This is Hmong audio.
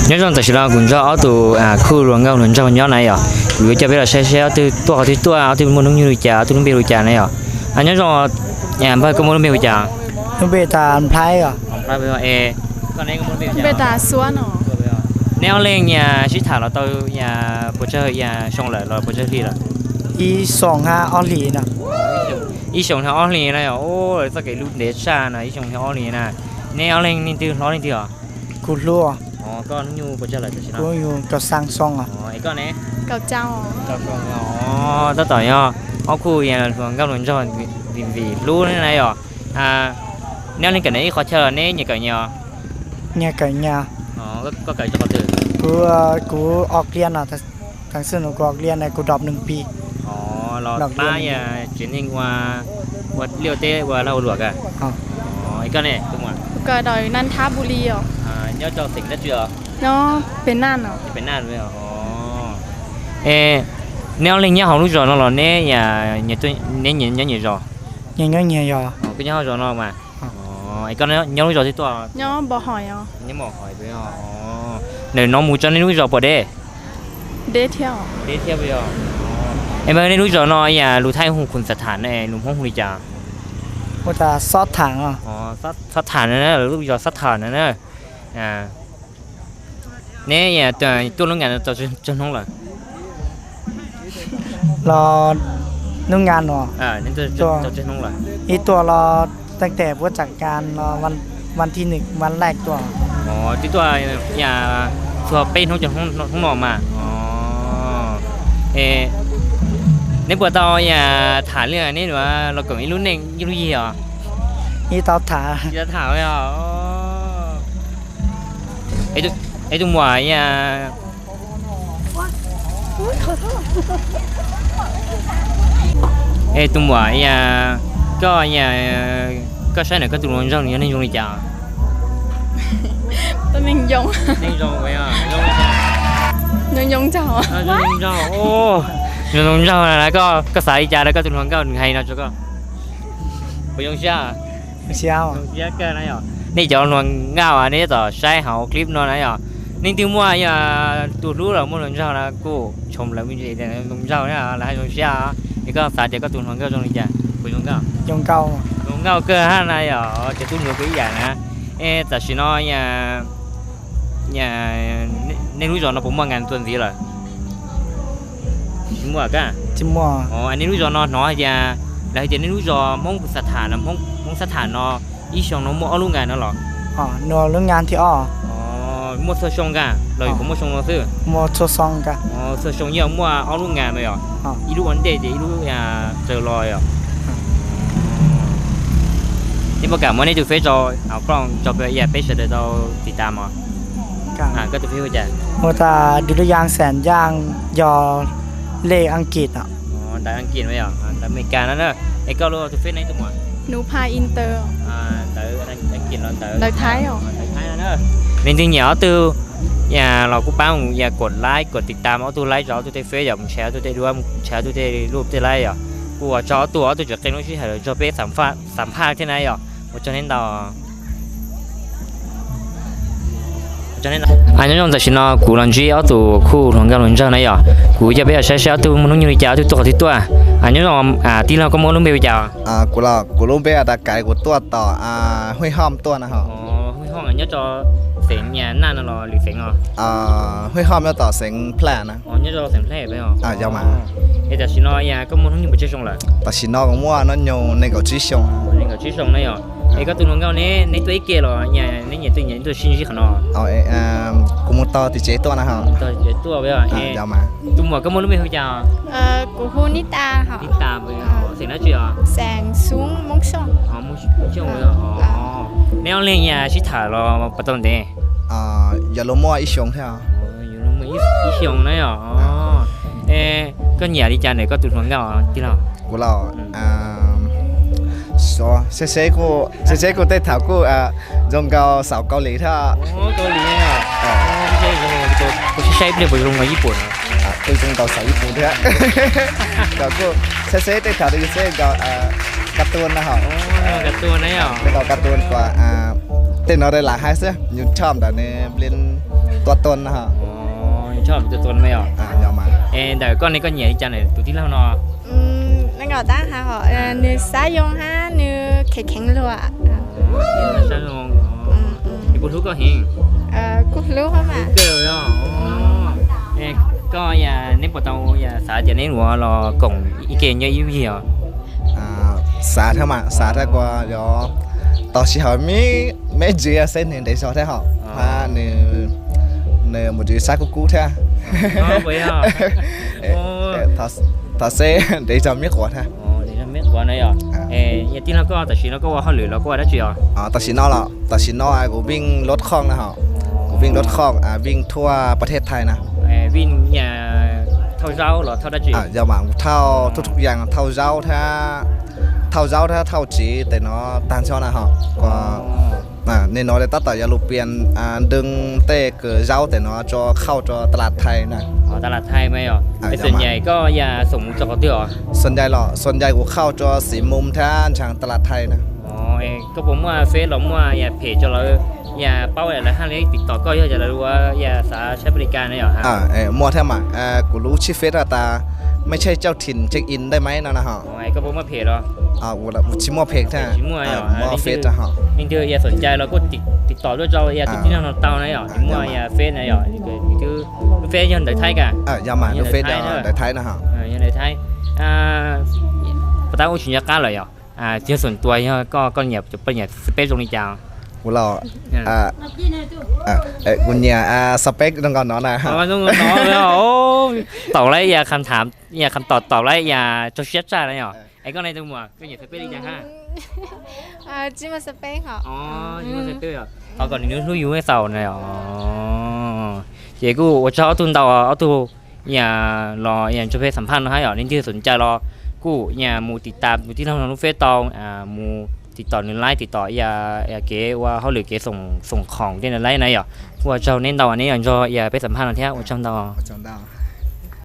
Nyob zoo, tam sim no kuv nrog ob tug khuj hluas nkauj hluas nraug nyob na yom, kuv yuav coj peb los saib saib ob tug tuaj qhov twg tuaj, ob tug muaj hnub nyoog li cas, ob tug lub npe li cas na yom. Nyob zoo, npawg, koj muaj lub npe li cas? Lub npe tas Nplhaib os. Neb ob leeg sib tham los tau puas tsawg xyoo lawm los puas tsawg hli lawm? Ib xyoo hab ob hlis no. Ib xyoo hab ob hlis na yom. Txoj kev hlub ntev tshaj no, ib xyoo hab ob hlis na. Neb ob leeg leej twg hlob leej twg os? Kuv hlob. Koj hnub nyoog puas tsawg lawm tam sim no? Kuv yug kaum xyaa xyoo os. Es koj ne? Tab tom yog ob khuj hluas nkauj hluas nraug vim hlub na yom. Neb ob leeg kawm ntawv ib qhov chaw los neb nyias kawm nyias os? Nyias kawm nyias. Koj kawm txog qhov twg? Kuv, kuv ob klia no, thaum xub no kuv ob klia no kuv drop nws pis. Los pab yog tsev neeg ua liaj teb ua lag ua luam kawg. Es koj ne? Kuv kawm ntawv Nan Thab Npu Li os. Nyob rau xeev dab tsi os? Nyob Pem Naj. Pem Naj. Neb ob leeg nyob hauv lub zos no los neb, neb nyob nyias zos? Nyob nyias zos. Koj nyob hauv zos no mas. Es koj nyob lub zos twg tuaj? Nyob Npo Hais. Nyob Npo Hais. Ntawm no mus txog nej lub zos puas deb? Deb thiab. Deb thiab puas yog? Es mas nej lub zos no yam lus Thaib hu Khun Xas Tham, lus Hmoob hu li cas? Hu tas Xob Tham. Xob Tham na, lub zos Xob Tham na. Neb tuaj lub ngas no tau tsawg hnub lawm? Los lub ngas no, ib tuaj los tag tes puab tsaam kas los vas thib nwm vas laij tuaj. Twb tuaj yam txhua peb hnub, hnub no mas. Neb puas tau yam tham li neb yuav los koom ib lub neej ib lub yig os? Ib tau tham. Tham. Es tus muam, es tus muam, koj, koj saib ntawm koj tus hluas nraug nws yog neeg zoo li cas? Neeg zoo, zoo nraug, zoo nraug na. Koj xav li cas rau koj tus hluas nkauj nws hais no rau koj? Puas zoo siab? Nej cov hluas nkauj nej tab tom saib hauv clip no na yom, leej twg muaj yog tus hlub los muaj hluas nraug na kuj tshoov lawv me ntsis zoo nraug na, lawv hais zoo siab. Es koj xav tias koj tus hluas nkauj zoo li cas? Puas zoo nkauj? Zoo nkauj kawg hab na yom, cov tub hluas kuj ib yam na. Es tam sim no nej lub zos no puas muaj ngas tuaj ntxiv lawm? Tsis muaj. Tsis muaj. Nej lub zos no hnov hais tias, lawv hais tias nej lub zos Hmoob Xab Tham no, Hmoob Xab Tham no ib xyoo no muaj ob lub ngas no los? Nws lub ngas thib ob. Muaj txhua xyoo kag los yus puas muaj xyoo no xwb? Muaj txhua xyoo kag. Txhua xyoo yeej muaj ob lub ngas no yom? Ib lub ua ntej ces ib lub raws los yom? Nej puas kam muab nej tus feb rau hauv qlooj rau peb sawv daws tau tiv tam mog? Koj tus feb hu cas? Hu tas Dlwg Yaj Xeem Yaj, yog lej Askiv. Ntawv Askiv no yom, ntawv Amelikas no na. Es koj lub tus feb ne tus muam? Nub Pha Inter. Ntawv Askiv los ntawv Thaib? Ntawv Thaib no na. Leej twg nyiam ob tug los kuj pab mus yog kom like kom tiv tam ob tug like rau ob tug tej feb yom, mus share ob tug tej duab, mus share ob tug tej lub tej like yom. Kuj ua tsaug ob tug, ob tug tseem qee lub sij hawm los nrog peb xam phaj thiab na yom. Ua tsaug nej ntau. Nyob zoo, tam sim no kuv los ntsib ob tug khuj hluas nkauj hluas nraug na yom, kuv coj peb los saib saib ob tug muaj hnub nyoog li cas, ob tug tuaj qhov twg tuaj. Nyob zoo tij laug, koj muaj lub npe hu cas? Kuv lub npe tas Kaiv, kuv tuaj tom Hwj Hoj tuaj na. Hwj Hoj nyob rau xeev Nyab Laj no los lwm xeev os? Hwj Hoj nyob tom xeev Nplaj na. Nyob rau xeev Nplaj. Es tam sim no koj muaj hnub nyoog puas tsawg xyoo lawm? Tam sim no kuv muaj hnub nyoog nees nkaum tsib xyoo. Nees nkaum tsib xyoo na yom. Es koj tus hluas nkauj ne, neb tuaj ib ke los neb nyias twb nyias tuaj sib ntsib qhov no? Kuv mus tau tim tsev tuaj na. Tau tim tsev tuaj. Tus muam, koj muaj lub npe hu cas? Kuv hu Nib Tas. Nib Tas, xeem dab tsi os? Xeem Xub, Hmoob Xyooj. Neb ob leeg sib tham los puas tau ntev? Yog luag muaj ib xyoo thiab. Ib xyoo na yom. Es koj nyiam li cas ntawm koj tus hluas nkauj tij laug? Kuv los, seb seb, seb seb kuj tej thaum kuj zoo nkaus xaus Kaus Lim thiab. Kaus Lim. Kuv saib saib ib pliag puas zoo nkaus Yij Pum no. Kuj zoo nkaus xaus Yij Pum thiab. Kuj seb seb tej thaum kuj seb nkaus kas tuas na ho. Kas tuas na yom. Nkaus kas tuas kuas tej no lam hais xwb, nyuj choj ntawd nws nplin tua Tuaj no. Tshaj Tuaj Tuaj no yog. Es ntawm koj ne koj nyiam li cas ntawm tus tij laug no? Nws xav zoo hab nws kheev kheev luag. Nws puas hlub koj heev? Kuj hlub. Koj yog, neb puas tau xav tias neb yuav los koom ib ke nyob ib yig os? Xav thiab mas, xav thiab kuas yog tos sij hawm me ntsis xwb nws ntev zog thiab hos, hab nws mus tsis sab kub kub thiab. Thov seb ntev zog me quav thiab. Yog tij laug koj tam sim no koj ua hauj lwm los koj ua dab tsi os? Tam sim no los tam sim no kuv vij lub khooj na hos, kuv vij lub khooj, vij thuaj pas thej Thaib na. Vij thauj zaub los thauj dab tsi? Yog mas kuv thauj thauj zaub thiab, thauj zaub thiab thauj txiv tej no tag nrho na hos. Kuas nim no tab tom yuav lug pias ntoo tej kws zaub tej no rua khauj rua tas las Thaib na. Tas las Thaib mas yog. Xoom nyai koj yog xoom mus rua qhov twg os? Xoom nyai los xoom nyai kuv khauj rua Xim Moos thiab ntsag tas las Thaib na. Koj puas muaj Face los muaj yam phem rua lawv, yam paub lawv hab li tiv tom koj yog lawv ua yam xav saib pab li kas na yog? Muaj thiab mas, kuv lub tshib Face has tas, mej tshaj cauj thim check in daj mab no na hos. Koj puas muaj phem los? Kuv tsis muaj phem thiab, muaj Face hos. Leej twg yog xoom nyai los kuj tiv tom tuaj rau yam tus tij laug no tau na yog, muaj yam Face na yog, lub Face yog ntawv Thaib kas? Yog mas, lub Face ntawv Thaib na hos. Yog ntawv Thaib. Puas tab ua tsis nco qab lawm yog? Tsis yog xoom tua, yog koj, koj nyiam, koj nyiam space zoo li cas? Kuv los, kuv nyiam space zoo nkaus no na. Taum lawm yam kham tham, yam kham tom taum lawm yam rau siab tshaj na yog. Es koj ne tus muam, koj nyiam space li cas hab? Tsis muaj space. Thov kom nws hlub yus txaus na. Ces kuj ua tsaug ob tug ntau, ob tug yam los yam ntsog peb xam phaj no hab yog, leej twg xoom nyai los kuj yam mus tiv tas tus tij laug no lub Face tau, mus tiv tom nws laib, tiv tom yam kev ua hauj lwm kev xoom khoom tej no laib na yog. Kuj ua tsaug neb ntau, neb yog ntsog yam peb xam phaj no thiab, ua tsaug ntau.